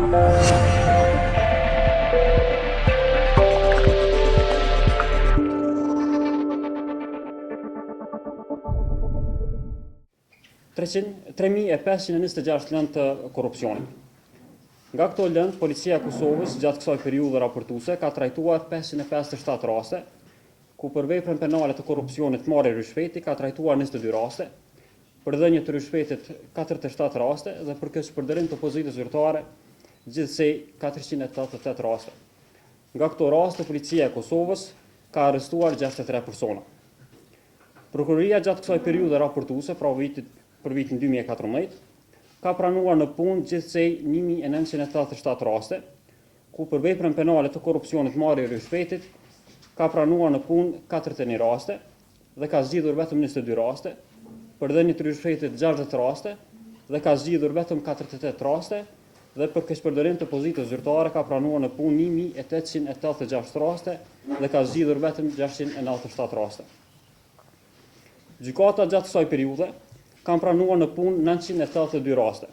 3526 lëndë të korrupsionit. Nga këto lëndë, Policia e Kosovës gjatë kësaj periudhe raportuese ka trajtuar 557 raste, ku për veprën penale të korrupsionit marrje ryshfeti ka trajtuar 22 raste, për dhënie të ryshfetit 47 raste dhe për keqpërdorim të pozitës zyrtare gjithsej 488 raste. Nga këto raste, Policia e Kosovës ka arrestuar 63 persona. Prokuroria gjatë kësaj periudhe raportuese, pra vitit për vitin 2014, ka pranuar në punë gjithsej 1987 raste, ku për veprën penale të korrupsionit marrje ryshfetit ka pranuar në punë 41 raste dhe ka zgjidhur vetëm 22 raste, për dhënie të ryshfetit 60 raste dhe ka zgjidhur vetëm 48 raste dhe për keqpërdorim të pozitës zyrtare ka pranuar në punë 1886 raste dhe ka zgjidhur vetëm 697 raste. Gjykata gjatë kësaj periudhe kanë pranuar në punë 982 raste,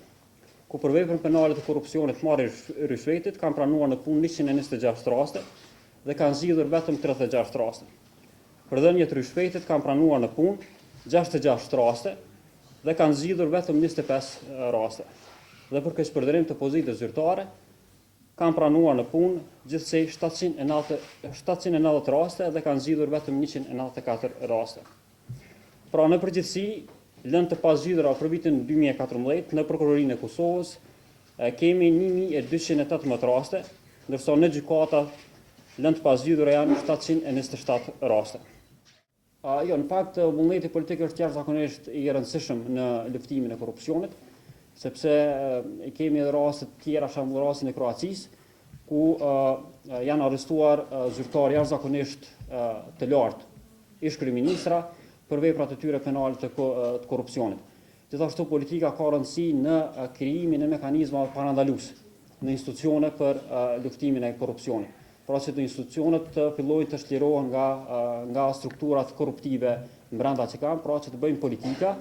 ku për veprën penale të korrupsionit marrje ryshfetit kanë pranuar në punë 126 raste dhe kanë zgjidhur vetëm 36 raste. Për dhënie të ryshfetit kanë pranuar në punë 66 raste dhe kanë zgjidhur vetëm 25 raste. Dhe për keqpërdorim të pozitës zyrtare kanë pranuar në punë gjithsej 790 raste dhe kanë zgjidhur vetëm 194 raste. Pra në përgjithësi, lëndë të pazgjidhura për vitin 2014 në Prokurorinë e Kosovës kemi 1218 raste, ndërsa në gjykata lëndë të pazgjidhura janë 727 raste. Jo, në fakt vullneti politik është jashtëzakonisht i rëndësishëm në luftimin e korrupsionit, sepse kemi edhe raste të tjera, shembull rastin e Kroacisë, ku janë arrestuar zyrtarë jashtëzakonisht të lartë, ish kryeministra për veprat e tyre penale të korrupsionit. Gjithashtu politika ka rëndësi në krijimin e mekanizmave parandalues në institucione për luftimin e korrupsionit. Pra që të institucionet të fillojnë të çlirohen nga nga strukturat korruptive brenda që kanë, pra që të bëjnë politika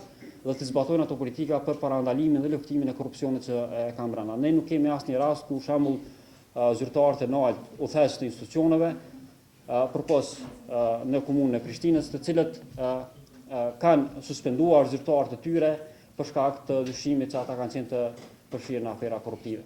dhe të zbatojnë ato politika për parandalimin dhe luftimin e korrupsionit që e kanë brenda. Ne nuk kemi asnjë rast ku shembull zyrtarët e naltë, udhëheqës të institucioneve, përpos në komunën e Prishtinës, të cilët kanë suspenduar zyrtarët e tyre për shkak të dyshimit që ata kanë qenë të përfshirë në afera korruptive.